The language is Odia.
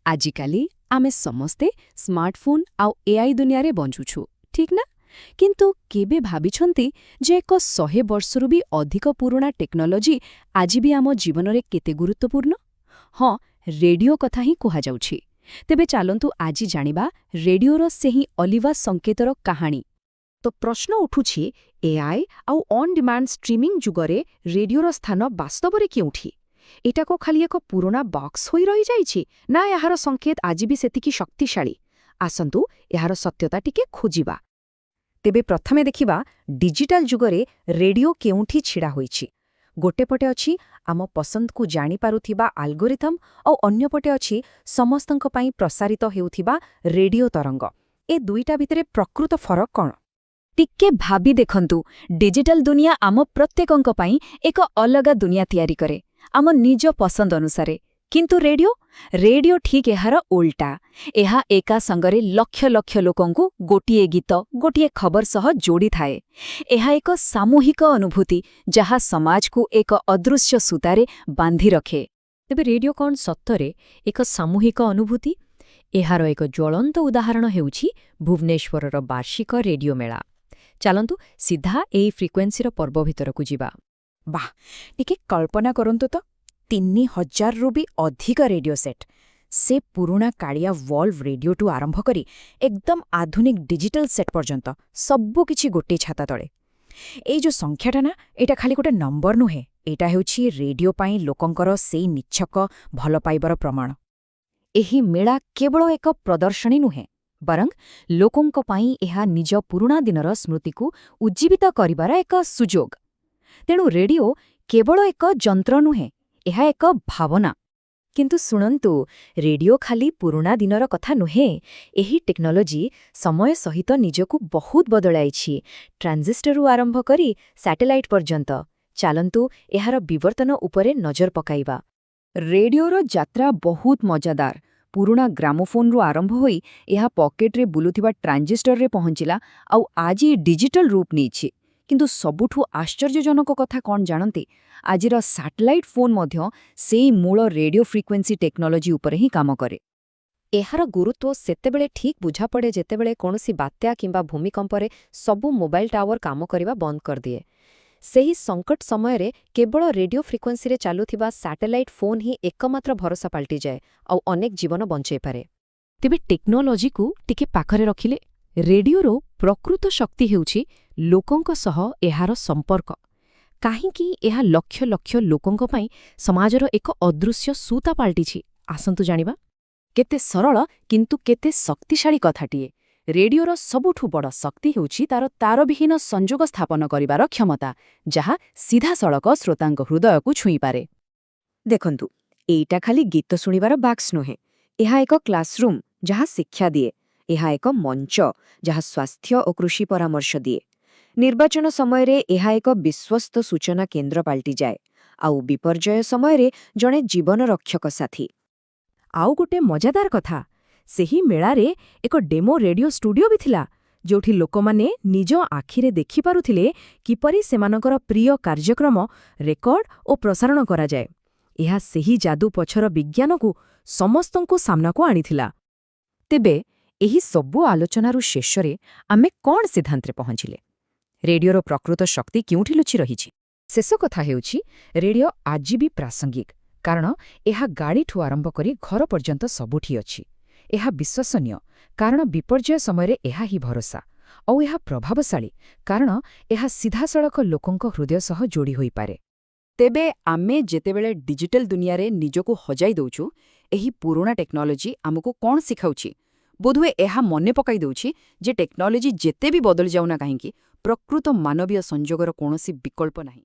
ଆଜିକାଲି ଆମେ ସମସ୍ତେ ସ୍ମାର୍ଟଫୋନ୍ ଆଉ ଏଆଇ ଦୁନିଆରେ ବଞ୍ଚୁଛୁ, ଠିକ୍ ନା? କିନ୍ତୁ କେବେ ଭାବିଛନ୍ତି ଯେ ଏକ 100 ବର୍ଷରୁ ବି ଅଧିକ ପୁରୁଣା ଟେକ୍ନୋଲୋଜି ଆଜି ବି ଆମ ଜୀବନରେ କେତେ ଗୁରୁତ୍ୱପୂର୍ଣ୍ଣ? ହଁ, ରେଡିଓ କଥା ହିଁ କୁହାଯାଉଛି। ତେବେ ଚାଲନ୍ତୁ, ଆଜି ଜାଣିବା ରେଡିଓର ସେହି ଅଲିଭା ସଂକେତର କାହାଣୀ। ତ ପ୍ରଶ୍ନ ଉଠୁଛି, ଏଆଇ ଆଉ ଅନ୍ ଡିମାଣ୍ଡ ଷ୍ଟ୍ରିମିଂ ଯୁଗରେ ରେଡିଓର ସ୍ଥାନ ବାସ୍ତବରେ କେଉଁଠି? ଏଟାକୁ ଖାଲି ଏକ ପୁରୁଣା ବକ୍ସ ହୋଇ ରହିଯାଇଛି ନା ଏହାର ସଂକେତ ଆଜି ବି ସେତିକି ଶକ୍ତିଶାଳୀ? ଆସନ୍ତୁ, ଏହାର ସତ୍ୟତା ଟିକେ ଖୋଜିବା। ତେବେ ପ୍ରଥମେ ଦେଖିବା ଡିଜିଟାଲ ଯୁଗରେ ରେଡିଓ କେଉଁଠି ଛିଡ଼ା ହୋଇଛି। ଗୋଟେ ପଟେ ଅଛି ଆମ ପସନ୍ଦକୁ ଜାଣିପାରୁଥିବା ଆଲଗୋରିଥମ୍ ଆଉ ଅନ୍ୟପଟେ ଅଛି ସମସ୍ତଙ୍କ ପାଇଁ ପ୍ରସାରିତ ହେଉଥିବା ରେଡିଓ ତରଙ୍ଗ। ଏ ଦୁଇଟା ଭିତରେ ପ୍ରକୃତ ଫରକ କ'ଣ? ଟିକେ ଭାବି ଦେଖନ୍ତୁ, ଡିଜିଟାଲ ଦୁନିଆ ଆମ ପ୍ରତ୍ୟେକଙ୍କ ପାଇଁ ଏକ ଅଲଗା ଦୁନିଆ ତିଆରି କରେ, ଆମ ନିଜ ପସନ୍ଦ ଅନୁସାରେ। କିନ୍ତୁ ରେଡିଓ, ରେଡିଓ ଠିକ୍ ଏହାର ଓଲଟା। ଏହା ଏକା ସଙ୍ଗରେ ଲକ୍ଷ ଲକ୍ଷ ଲୋକଙ୍କୁ ଗୋଟିଏ ଗୀତ, ଗୋଟିଏ ଖବର ସହ ଯୋଡ଼ିଥାଏ। ଏହା ଏକ ସାମୂହିକ ଅନୁଭୂତି, ଯାହା ସମାଜକୁ ଏକ ଅଦୃଶ୍ୟ ସୂତାରେ ବାନ୍ଧି ରଖେ। ତେବେ ରେଡିଓ କ'ଣ ସତରେ ଏକ ସାମୂହିକ ଅନୁଭୂତି? ଏହାର ଏକ ଜ୍ୱଳନ୍ତ ଉଦାହରଣ ହେଉଛି ଭୁବନେଶ୍ୱରର ବାର୍ଷିକ ରେଡିଓ ମେଳା। ଚାଲନ୍ତୁ, ସିଧା ଏହି ଫ୍ରିକ୍ୱେନ୍ସିର ପର୍ବ ଭିତରକୁ ଯିବା। ବାଃ, ଟିକେ କଳ୍ପନା କରନ୍ତୁ ତ, 3000ରୁ ବି ଅଧିକ ରେଡିଓ ସେଟ୍। ସେ ପୁରୁଣା କାଳିଆ ଭଲ୍ଭ ରେଡିଓଠୁ ଆରମ୍ଭ କରି ଏକଦମ ଆଧୁନିକ ଡିଜିଟାଲ ସେଟ୍ ପର୍ଯ୍ୟନ୍ତ ସବୁକିଛି ଗୋଟିଏ ଛାତା ତଳେ। ଏଇ ଯୋଉ ସଂଖ୍ୟାଟା ନା, ଏଇଟା ଖାଲି ଗୋଟେ ନମ୍ବର ନୁହେଁ। ଏଇଟା ହେଉଛି ରେଡିଓ ପାଇଁ ଲୋକଙ୍କର ସେଇ ନିଚ୍ଛକ ଭଲ ପାଇବାର ପ୍ରମାଣ। ଏହି ମେଳା କେବଳ ଏକ ପ୍ରଦର୍ଶନୀ ନୁହେଁ, ବରଂ ଲୋକଙ୍କ ପାଇଁ ଏହା ନିଜ ପୁରୁଣା ଦିନର ସ୍ମୃତିକୁ ଉଜ୍ଜୀବିତ କରିବାର ଏକ ସୁଯୋଗ। ତେଣୁ ରେଡିଓ କେବଳ ଏକ ଯନ୍ତ୍ର ନୁହେଁ, ଏହା ଏକ ଭାବନା। କିନ୍ତୁ ଶୁଣନ୍ତୁ, ରେଡିଓ ଖାଲି ପୁରୁଣା ଦିନର କଥା ନୁହେଁ। ଏହି ଟେକ୍ନୋଲୋଜି ସମୟ ସହିତ ନିଜକୁ ବହୁତ ବଦଳାଇଛି, ଟ୍ରାଞ୍ଜିଷ୍ଟରରୁ ଆରମ୍ଭ କରି ସ୍ୟାଟେଲାଇଟ୍ ପର୍ଯ୍ୟନ୍ତ। ଚାଲନ୍ତୁ, ଏହାର ବିବର୍ତ୍ତନ ଉପରେ ନଜର ପକାଇବା। ରେଡିଓର ଯାତ୍ରା ବହୁତ ମଜାଦାର। ପୁରୁଣା ଗ୍ରାମୋଫୋନ୍ରୁ ଆରମ୍ଭ ହୋଇ ଏହା ପକେଟ୍ରେ ବୁଲୁଥିବା ଟ୍ରାଞ୍ଜିଷ୍ଟରରେ ପହଞ୍ଚିଲା ଆଉ ଆଜି ଡିଜିଟାଲ ରୂପ ନେଇଛି। କିନ୍ତୁ ସବୁଠୁ ଆଶ୍ଚର୍ଯ୍ୟଜନକ କଥା କ'ଣ ଜାଣନ୍ତି? ଆଜିର ସାଟେଲାଇଟ୍ ଫୋନ୍ ମଧ୍ୟ ସେଇ ମୂଳ ରେଡିଓ ଫ୍ରିକ୍ୱେନ୍ସି ଟେକ୍ନୋଲୋଜି ଉପରେ ହିଁ କାମ କରେ। ଏହାର ଗୁରୁତ୍ୱ ସେତେବେଳେ ଠିକ୍ ବୁଝାପଡ଼େ, ଯେତେବେଳେ କୌଣସି ବାତ୍ୟା କିମ୍ବା ଭୂମିକମ୍ପରେ ସବୁ ମୋବାଇଲ ଟାୱାର କାମ କରିବା ବନ୍ଦ କରିଦିଏ। ସେହି ସଙ୍କଟ ସମୟରେ କେବଳ ରେଡିଓ ଫ୍ରିକ୍ୱେନ୍ସିରେ ଚାଲୁଥିବା ସ୍ୟାଟେଲାଇଟ୍ ଫୋନ୍ ହିଁ ଏକମାତ୍ର ଭରସା ପାଲଟିଯାଏ ଆଉ ଅନେକ ଜୀବନ ବଞ୍ଚେଇପାରେ। ତେବେ ଟେକ୍ନୋଲୋଜିକୁ ଟିକେ ପାଖରେ ରଖିଲେ ରେଡିଓର ପ୍ରକୃତ ଶକ୍ତି ହେଉଛି ଲୋକଙ୍କ ସହ ଏହାର ସମ୍ପର୍କ। କାହିଁକି ଏହା ଲକ୍ଷ ଲକ୍ଷ ଲୋକଙ୍କ ପାଇଁ ସମାଜର ଏକ ଅଦୃଶ୍ୟ ସୂତା ପାଲଟିଛି, ଆସନ୍ତୁ ଜାଣିବା। କେତେ ସରଳ କିନ୍ତୁ କେତେ ଶକ୍ତିଶାଳୀ କଥାଟିଏ! ରେଡିଓର ସବୁଠୁ ବଡ଼ ଶକ୍ତି ହେଉଛି ତାର ତାରବିହୀନ ସଂଯୋଗ ସ୍ଥାପନ କରିବାର କ୍ଷମତା, ଯାହା ସିଧାସଳଖ ଶ୍ରୋତାଙ୍କ ହୃଦୟକୁ ଛୁଇଁପାରେ। ଦେଖନ୍ତୁ, ଏଇଟା ଖାଲି ଗୀତ ଶୁଣିବାର ବାକ୍ସ ନୁହେଁ। ଏହା ଏକ କ୍ଲାସରୁମ୍, ଯାହା ଶିକ୍ଷା ଦିଏ। ଏହା ଏକ ମଞ୍ଚ, ଯାହା ସ୍ୱାସ୍ଥ୍ୟ ଓ କୃଷି ପରାମର୍ଶ ଦିଏ। ନିର୍ବାଚନ ସମୟରେ ଏହା ଏକ ବିଶ୍ୱସ୍ତ ସୂଚନା କେନ୍ଦ୍ର ପାଲଟିଯାଏ ଆଉ ବିପର୍ଯ୍ୟୟ ସମୟରେ ଜଣେ ଜୀବନ ରକ୍ଷକ ସାଥୀ। ଆଉ ଗୋଟେ ମଜାଦାର କଥା, ସେହି ମେଳାରେ ଏକ ଡେମୋ ରେଡିଓ ଷ୍ଟୁଡିଓ ବି ଥିଲା, ଯୋଉଠି ଲୋକମାନେ ନିଜ ଆଖିରେ ଦେଖିପାରୁଥିଲେ କିପରି ସେମାନଙ୍କର ପ୍ରିୟ କାର୍ଯ୍ୟକ୍ରମ ରେକର୍ଡ ଓ ପ୍ରସାରଣ କରାଯାଏ। ଏହା ସେହି ଯାଦୁ ପଛର ବିଜ୍ଞାନକୁ ସମସ୍ତଙ୍କୁ ସାମ୍ନାକୁ ଆଣିଥିଲା। ତେବେ ଏହି ସବୁ ଆଲୋଚନାରୁ ଶେଷରେ ଆମେ କ'ଣ ସିଦ୍ଧାନ୍ତରେ ପହଞ୍ଚିଲେ? ରେଡିଓର ପ୍ରକୃତ ଶକ୍ତି କେଉଁଠି ଲୁଚି ରହିଛି? ଶେଷ କଥା ହେଉଛି, ରେଡିଓ ଆଜି ବି ପ୍ରାସଙ୍ଗିକ, କାରଣ ଏହା ଗାଡ଼ିଠୁ ଆରମ୍ଭ କରି ଘର ପର୍ଯ୍ୟନ୍ତ ସବୁଠି ଅଛି। ଏହା ବିଶ୍ୱସନୀୟ, କାରଣ ବିପର୍ଯ୍ୟୟ ସମୟରେ ଏହା ହିଁ ଭରସା। ଆଉ ଏହା ପ୍ରଭାବଶାଳୀ, କାରଣ ଏହା ସିଧାସଳଖ ଲୋକଙ୍କ ହୃଦୟ ସହ ଯୋଡ଼ି ହୋଇପାରେ। ତେବେ ଆମେ ଯେତେବେଳେ ଡିଜିଟାଲ ଦୁନିଆରେ ନିଜକୁ ହଜାଇ ଦେଉଛୁ, ଏହି ପୁରୁଣା ଟେକ୍ନୋଲୋଜି ଆମକୁ କ'ଣ ଶିଖାଉଛି? ବୋଧହୁଏ ଏହା ମନେ ପକାଇ ଦେଉଛି ଯେ ଟେକ୍ନୋଲୋଜି ଯେତେ ବି ବଦଳି ଯାଉନା କାହିଁକି, ପ୍ରକୃତ ମାନବୀୟ ସଂଯୋଗର କୌଣସି ବିକଳ୍ପ ନାହିଁ।